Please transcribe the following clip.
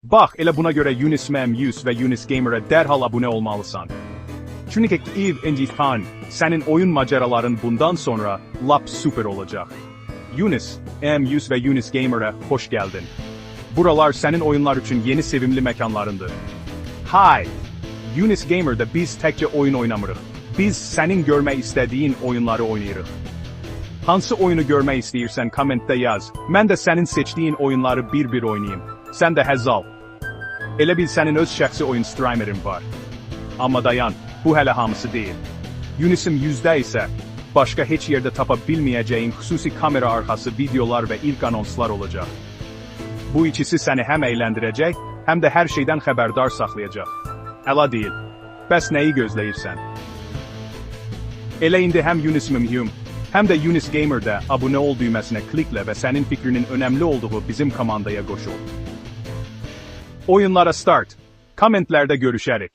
Bax, elə buna görə Yunis M100 və Yunis Gamer'a dərhal abunə olmalısan. Çünki Ev Han, sənin oyun maceraların bundan sonra lap super olacaq. Yunis M100 və Yunis Gamer'a hoş geldin. Buralar sənin oyunlar üçün yeni sevimli mekanlarındır. Hi! Yunis Gamer'da biz təkcə oyun oynamırıq. Biz sənin görmək istədiyin oyunları oynayırıq. Hansı oyunu görmək istəyirsən kommentdə yaz. Mən də sənin seçdiyin oyunları bir-bir oynayayım. Sən də həzz al. Elə bil sənin öz şəxsi oyun streamerin var. Amma dayan, bu hələ hamısı deyil. Yunis'im 100'də isə başqa heç yerdə tapa bilməyəcəyin xüsusi kamera arxası videolar və ilk anonslar olacaq. Bu ikisi səni həm əyləndirəcək, həm də hər şeydən xəbərdar saxlayacaq. Əla deyil. Bəs nəyi gözləyirsən? Elə indi həm Yunis Mümhüm, həm də Yunis Gamer'da abunə ol düyməsinə kliklə və sənin fikrinin önəmli olduğu bizim komandaya qoşul. Oyunlara start. Kommentlərdə görüşərik.